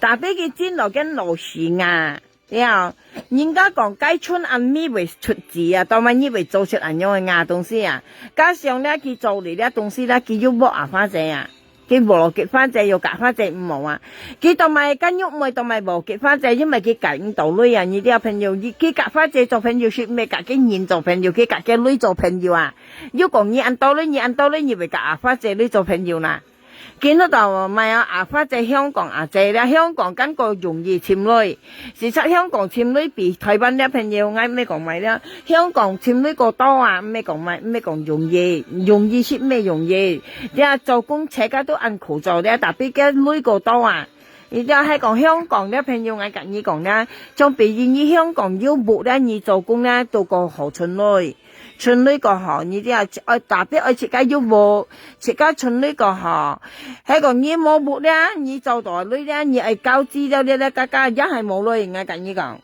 ，tapi佢真到跟老實啊！ 了，人家講該村恁美會出子啊，到尾你會做出恁樣个牙東西啊。加上咧，佢做你這東西咧，佢又摸阿花姐啊，佢無結花姐又佮花姐毋好啊。佢到尾跟玉妹到尾無結花姐，因為佢計毋到鐳啊。你這朋友，佢佮花姐做朋友，係毋係佮个人做朋友，佢佮个鐳做朋友啊？又講你恁多鐳，你恁多鐳，你會佮阿花姐鐳做朋友啦？ 今日到買啊，阿花姐香港阿姐了，香港感覺容易尋鐳。事實香港尋鐳比台灣了朋友，𠊎毋係講買了，香港尋鐳過多啊，毋係講買，毋係講容易，容易係毋係容易。這做工自家都恁苦做了，tapi个鐳過多啊。你這係講香港了朋友，𠊎佮你講了，像比如你香港有屋了，你做工了，都過好尋鐳。 尋鐳過好，你這愛，tapi愛自家有屋，自家尋鐳過好。係講你無屋了，你做到鐳了，你愛交資料了，了，加加也係無鐳，𠊎佮你講。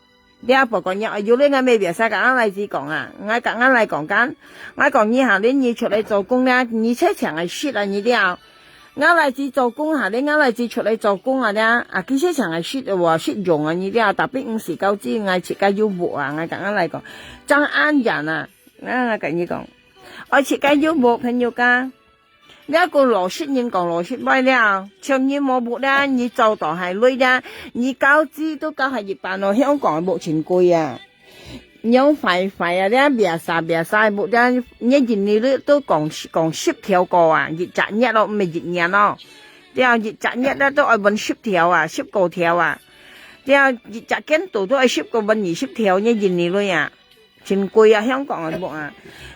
這不過你愛有鐳，𠊎乜biasa佮𠊎倈子講啊，𠊎佮𠊎倈講講，𠊎講你下輪你出來做工了，你車錢愛識啊，你這。 𠊎倈子做工下咧，𠊎倈子出來做工啊咧，啊，佢先生係識話識用啊，你這，tapi毋係交資，𠊎自家有屋啊，𠊎佮𠊎倈講，正恁樣啊，𠊎，𠊎佮你講，愛自家有屋，朋友家，這個老實人講老實話了，像你無屋咧，你做到係鐳咧，你交資都交係一半咯，香港个屋真貴啊。 仰壞壞啊，這biasa biasa个屋，這月入你都講，講十條過啊，一隻月咯，毋係一年咯。這一隻月咧都愛分十條啊，十過條啊。這一隻間肚都愛十過分二十條，月入你鐳啊，真貴啊，香港个屋啊。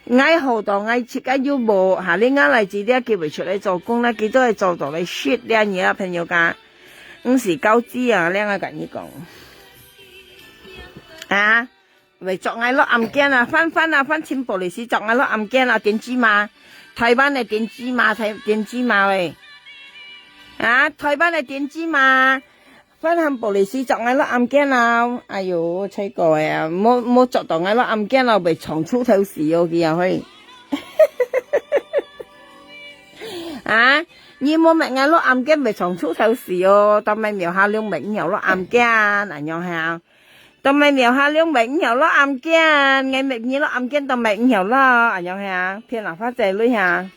𠊎好到𠊎自家有屋，下你𠊎倈子這佢會出來做工咧，佢都會做到來識這你啊，朋友家。毋係交資啊，這𠊎佮你講。啊？ 會捉𠊎落暗間啊，番番啊，番尋police捉𠊎落暗間啊，電子嘛，台灣个電子嘛，台，電子嘛喂。啊，台灣个電子嘛，番番police捉𠊎落暗間啊，哎喲，衰過个啊，無，無捉到𠊎落暗間啊，會撞出頭死哦，佢啊嘿。啊，你無搣𠊎落暗間，會撞出頭死哦，到尾廟下龍尾你又落暗間，恁樣係啊？ 到尾廟下龍尾你又落暗間，𠊎搣你落暗間到尾你又落，恁樣係啊？騙阿花姐鐳啊？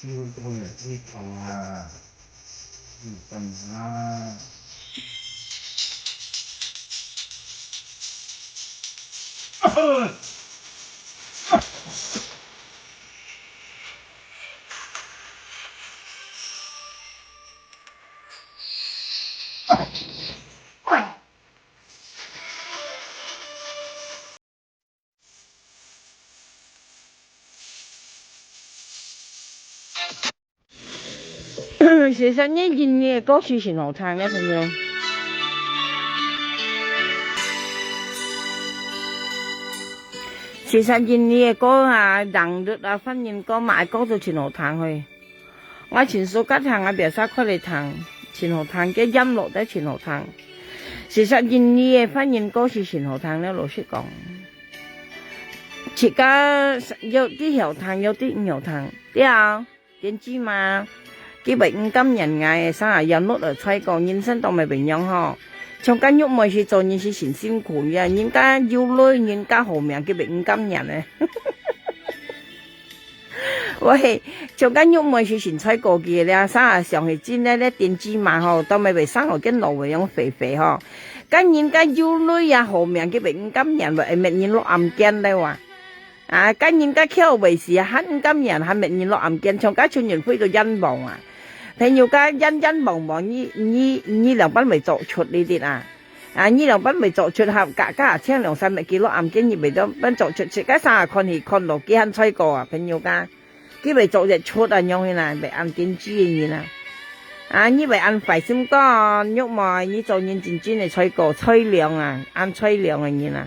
你不能去碰啊，你干嘛？其實呢，印尼个歌曲真好聽个，朋友。其實印尼个歌啊，dangdut啊，翻譯歌嘛，歌都真好聽嘿。我真suka聽啊，biasa開來聽，真好聽，个音樂都真好聽。其實印尼个翻譯歌曲真好聽个，老實講。自家有啲曉聽，有啲毋曉聽，對啊。 電子嘛，佢會毋甘願𠊎个啥，也落來吹過，人生當毋會樣吼。像該玉妹去做人是真辛苦呀，人家有鐳，人家好命，佢會毋甘願呢。喂，像該玉妹是真吹過去个啦，啥想係真个咧，電子嘛吼，當毋會生好見老會樣肥肥吼。該人家有鐳也好命，佢會毋甘願，會搣人落暗間咧哇。 啊，該人家巧會死啊，還毋甘願，還搣人落暗間，像該陳雲輝都冤枉啊。朋友家冤冤枉枉，你你你兩班會做出呢啲啊？啊，你兩班會做出合，加加青兩三搣佢落暗間，你會兩班做出，自家生下看戲看落，佢還吹過啊，朋友家。佢會做得出啊，樣个啦，會恁癲豬个人啊。啊，你會恁壞心肝，玉妹，你做人真正个吹過，吹涼啊，恁吹涼个人啊。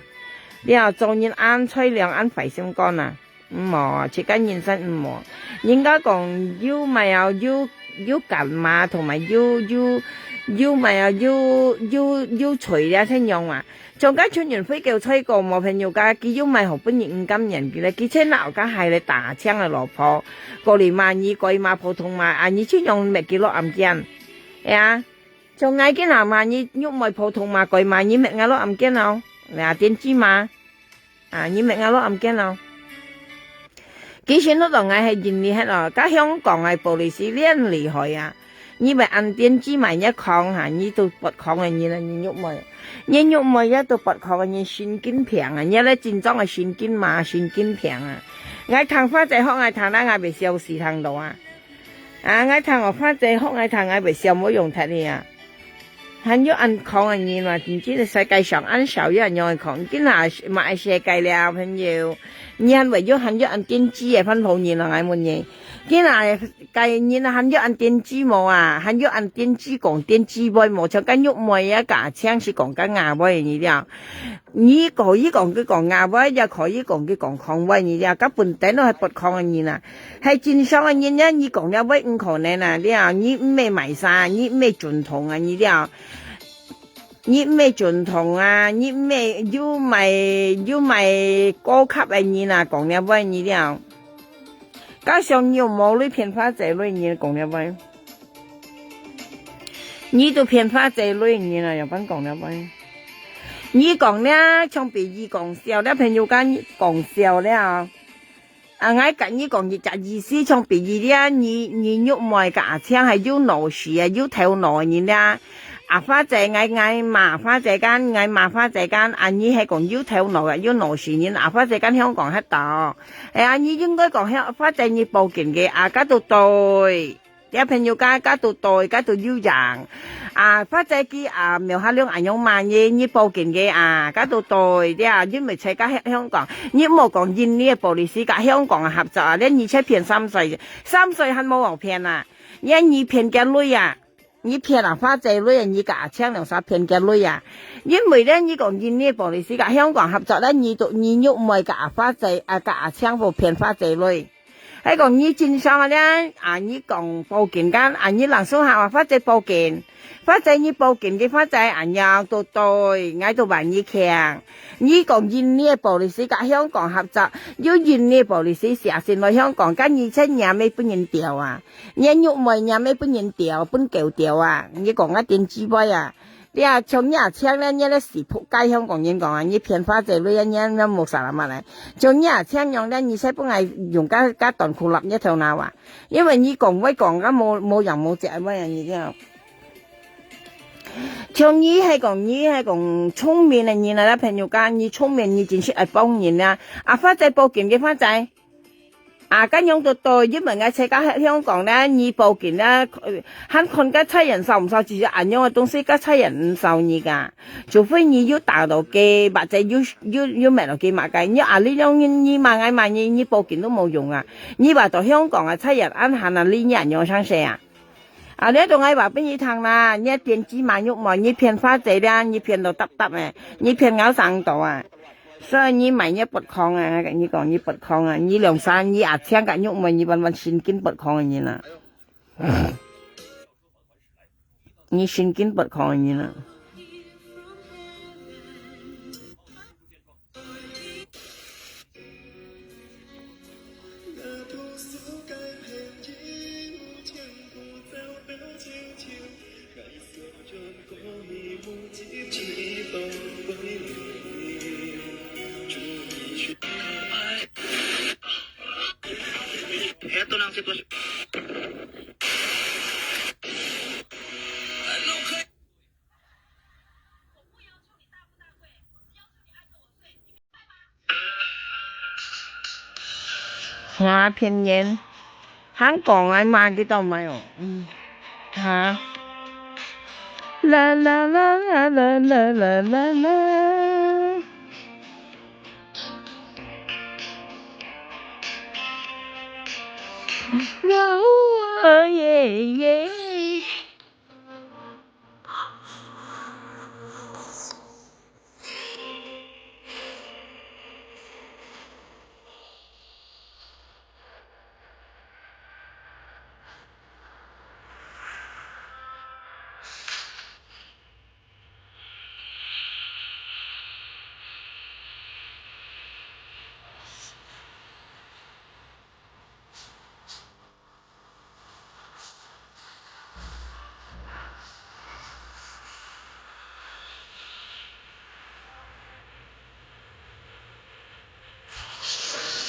了，做人恁吹涼，恁壞心肝啊！毋好啊，自家人生毋好。人家講有買啊，有有幹嘛，同埋有有有買啊，有有有吹了，先用啊。像該陳雲輝叫吹過無朋友家，佢有買好分人毋甘願佢咧，佢先拿个鞋來打槍个老婆，過來罵你，過來罵普通話，啊，你就用搣佢落暗間，哎呀。 像𠊎今下嘛，你玉妹普通嘛，改嘛，你搣𠊎落暗間哦，啊，電子嘛，啊，你搣𠊎落暗間哦。其實你講𠊎係印尼个哦，該香港个police恁厲害啊！你會恁電子嘛，你講哈，你都發狂个人啊，你玉妹，你玉妹也都發狂个人，神經病啊，你咧真正个神經嘛，神經病啊！𠊎聽花姐學，𠊎聽到𠊎會笑死聽到啊！ 啊，𠊎聽我花姐學，𠊎聽𠊎會笑無用忒哩啊！還有恁狂个人嘛，真正个世界上恁少有恁樣个狂，今下嘛个世界了，朋友，你還會有還有恁癲豬个番好人啊！𠊎問你，今下个人還有恁癲豬無啊？還有恁癲豬講癲豬話無？像該玉妹啊，加青是講該牙話个你了。 你可以講佢講牙話，也可以講佢講狂話，你了，該本等都係不狂个人啊，係正常个人呀，你講了話毋可能啊，了，你毋係賣衫，你毋係總統啊，你了，你毋係總統啊，你毋係有賣有賣高級个人啊，講了話，你了，加上你有無鐳騙花姐鐳人講了話。 你都騙花姐鐳人啊，又分講了喂。你講了，像比喻講笑了，朋友間講笑了。啊，𠊎跟你講一隻意思，像比喻了，你你玉妹个阿青係有腦屎啊，有頭腦个人了。啊，花姐，𠊎𠊎罵花姐間，𠊎罵花姐間，啊，你係講有頭腦个，有腦屎人，啊，花姐間香港乞到。哎呀，你應該講香，花姐你報警个，啊，該都對。 這朋友家，該都對，該都有影。啊，花姐佢啊，苗下兩阿娘罵你，你報警个啊，該都對，這因為在該香香港，你莫講印尼个police，佮香港个合作啊，連你才騙三歲，三歲還無好騙啊，你你騙佢鐳啊，你騙啊花姐鐳啊，你佮阿青兩儕騙佢鐳啊，因為咧，你講印尼个police佮香港合作咧，你都你又毋會佮阿花姐啊，佮阿青婆騙花姐鐳。 係講你正常个咧，啊，你講報警間，啊，你langsung喊啊，花姐報警，花姐你報警个花姐，恁樣都對，𠊎都還你慶。你講印尼个police佮香港合作，有印尼个police寫信來香港，該你才若乜分人吊啊，若玉妹若乜分人吊，分狗吊啊，你講啊電子杯啊，對啊，像你阿青咧，你咧死仆街，香港人講啊，你騙花姐女啊，你你無啥啦嘛咧。像你阿青樣咧，你使分𠊎用个个短褲落你頭那哇，因為你講話講个無無影無跡，乜樣你這樣。像你係講你係講聰明个人啊，朋友家，你聰明，你真係愛幫人啊。啊，花姐報警个花姐。 啊，該樣都對，因為𠊎在該香港呢，你報警呢，呃，還看該差人掃毋掃，只有恁樣个東西，該差人毋掃你个。除非你有打到佢，或者有有有滅到佢麼个，你啊，你樣你你罵𠊎罵你，你報警都無用啊。你話到香港啊，差人恁閒啊，理你恁樣生事啊？啊，你都𠊎話分你聽啦，你電子馬肉嘛，你騙花姐啦，你騙到嗒嗒誒，你騙咬生到啊。 所以你買你不空啊，跟你講你不空啊，你兩三你阿青个肉嘛，你完完神經不空个人啊，你神經不空个人啊。 花片人，還講啊嘛，佢都毋愛哦。嗯，哈。啦啦啦啦啦啦啦啦啦。啦，哦，耶，耶。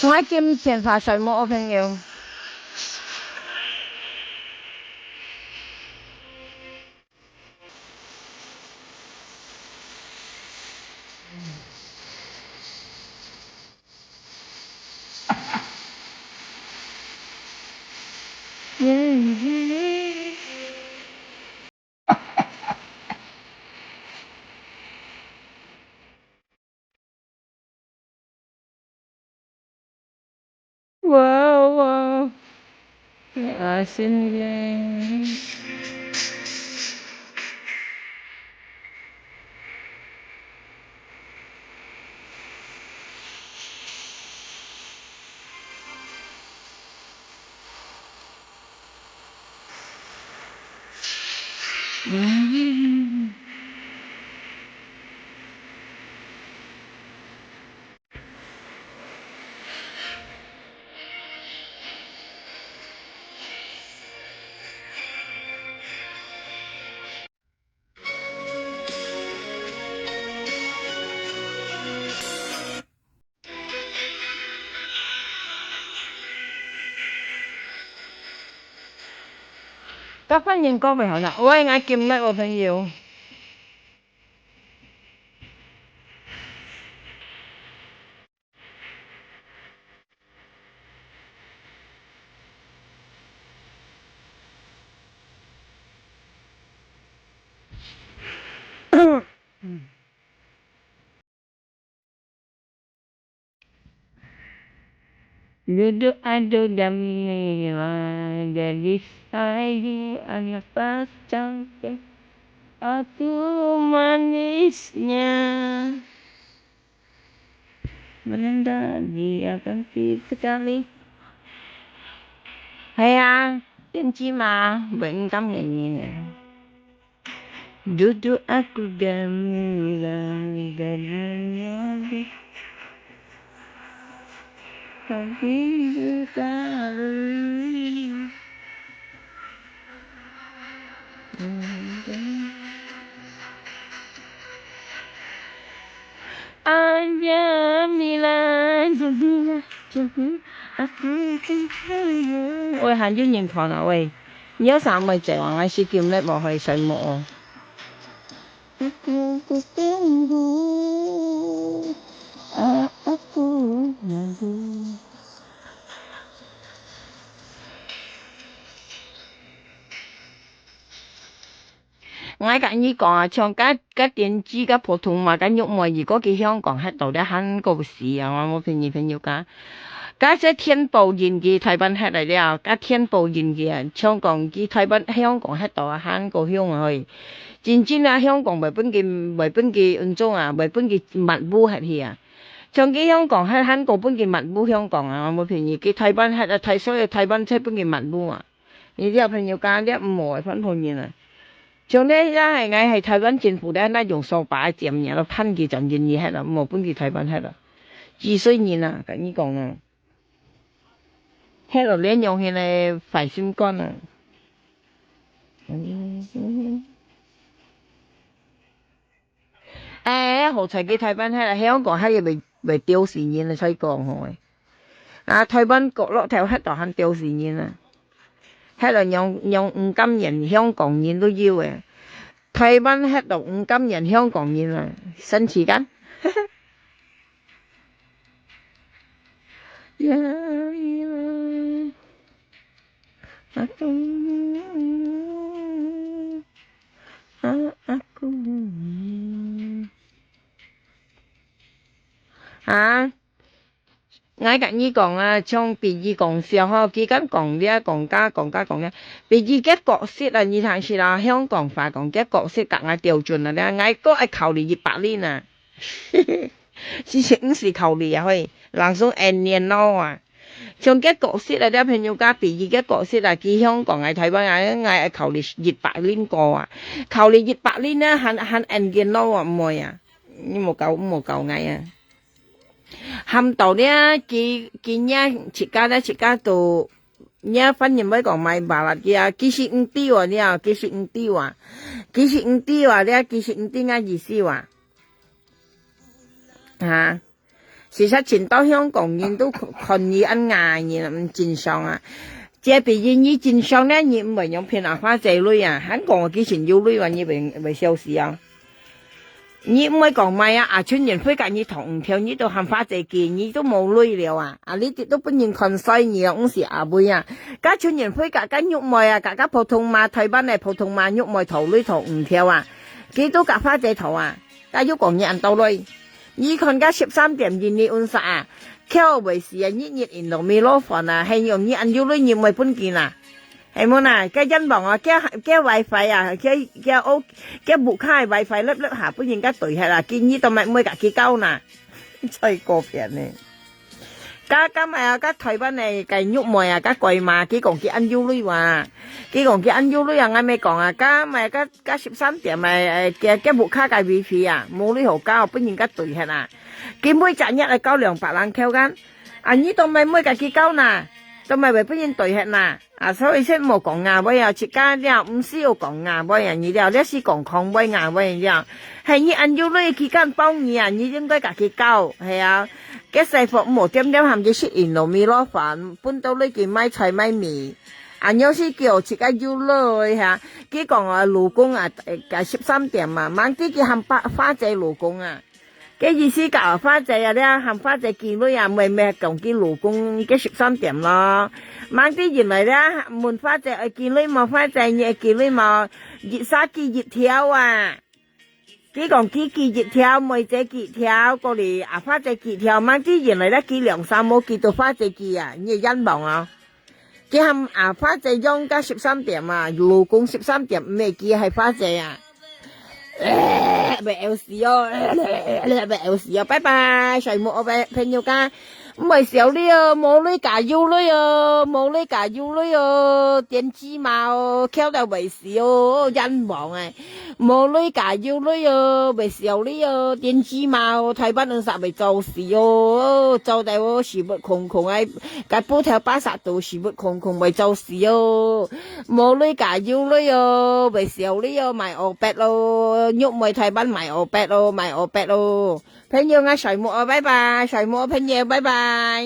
𠊎今天發生無朋友。 Wow, wow. Asin deh. Các phát nhìn con phải hỏi là ôi ngay kim lại ôi phải nhiều. Duduk adu dami, gadis ayu anak pasang, aku manisnya. Menendang dia kaki sekali. Hai ya, 電子馬，袂敢嘅人啊。Duduk aku gemilang dengan tapi sekali. 哎呀，米兰，喂，還有人看啊喂，你有啥物事啊？𠊎是今日無去睡目哦。𠊎甲你講啊，像該該電子个普通話个玉妹，如果去香港歇到了，還過死啊！𠊎無騙你朋友家，該隻天保人去台灣歇來了，該天保人去啊，香港去台灣香港歇到啊，還過香啊去。真正啊，香港袂分佢袂分佢運作啊，袂分佢密舞歇去啊。像去香港歇，還過分佢密舞香港啊！𠊎無騙你，去台灣歇啊，台所以台灣才分佢密舞啊！ 你這朋友家這毋好个番朋友啊。像這也係𠊎係台灣政府咧，那用掃把个針爾，都判佢真正你係啦，無分佢台灣係啦。幾歲人啊，甲你講啊，係咯，連用現在壞心肝啊。哎，好彩佢台灣係啦，香港係袂袂丟死人啦，所以講吼。啊，台灣角落頭歇到還丟死人啊！歇到讓讓毋甘願香港人都有誒，台灣歇到毋甘願香港人啊，生氣感。呀，阿公，啊，阿公。 啊，𠊎甲你講啊，像比喻講笑吼，佢敢講這講該講該講這，比喻个角色啊，你聽是啦，香港話講个角色甲𠊎調轉啊，這𠊎个愛考慮一百輪啊。其實毋是考慮啊，嘿，人講按呢咯啊。像个角色啊，這朋友家比喻个角色啊，佢香港啊，台灣啊，𠊎愛考慮一百輪過啊，考慮一百輪啊，還還按呢咯啊，毋會啊。 你莫搞，莫搞𠊎啊！喊到了，佢佢若自家咧，自家都，若番人會講買巴拉佢啊，其實毋對啊，了，其實毋對啊，其實毋對啊，了，其實毋對𠊎意思啊。哈，事實上到香港人都看看你恁樣，你毋正常啊！這比喻你正常咧，你毋會用騙阿花姐鐳啊，還講佢先有鐳啊，你會會笑死啊！ 你毋會講麼个啊，阿春人會甲你同條，你都喊花姐寄，你都無鐳了啊！啊，你都分人看衰你啊，毋是阿妹啊！甲春人會甲甲玉妹啊，甲甲普通話，台灣个普通話玉妹討鐳討毋條啊，佢都甲花姐討啊，甲又講你恁多鐳。你看甲十三點二你運煞啊，翹袂死啊，日日Indomie撈飯啊，還用你恁有鐳你毋會分佢啊？ 係無啦，該冤枉啊，該該WiFi啊，該該屋該屋下个WiFi粒粒下，分人家對下啦，今日都毋會甲佢搞啦，最過分呢。甲甲麼个啊，甲台灣个該玉妹啊，甲鬼嘛，佢講佢恁有鐳哇，佢講佢恁有鐳啊，𠊎毋講啊，甲麼个甲甲十三點个，該該屋下个WiFi啊，無鐳好搞，分人家對下啦，佢每隻月來搞兩百零箍銀，啊，你都毋會甲佢搞啦，都毋會分人對下啦。 啊，所以先莫講啊，尾啊，自家了，毋使有講啊，尾啊，你了，這是講空尾啊，尾了。係你恁有鐳，佢敢幫你啊？你應該甲佢搞，係啊。該師傅毋好點點喊佢食Indomie撈飯，分到你去買菜買米。啊，若是叫自家有鐳哈，佢講啊，老公啊，甲十三點嘛，吂知佢喊花花姐老公啊。 該意思甲花姐啊，這喊花姐寄鐳啊，妹妹講佢老公个十三點咯。吂知原來這問花姐愛寄鐳無？花姐你愛寄鐳無？一儕寄一條啊！佢講佢寄一條，妹姐寄條，過來啊花姐寄條，吂知原來這寄兩儕無寄到花姐寄啊，你冤枉哦！ 佢喊啊花姐用甲十三點啊，老公十三點毋係佢係花姐啊。會笑死哦，會笑死哦，拜拜，睡目哦，朋友家，毋會笑你哦，無鐳甲有鐳哦，無鐳甲有鐳哦，電子碼哦，翹到會死哦，冤枉誒。 無鐳甲有鐳哦，袂笑你哦，電子碼哦，台灣人煞袂做事哦，做到哦，死物空空哎，該布條巴煞都死物空空袂做事哦，無鐳甲有鐳哦，袂笑你哦，賣烏白咯，玉妹台灣賣烏白咯，賣烏白咯。朋友，𠊎睡目哦，拜拜，睡目哦，朋友，拜拜。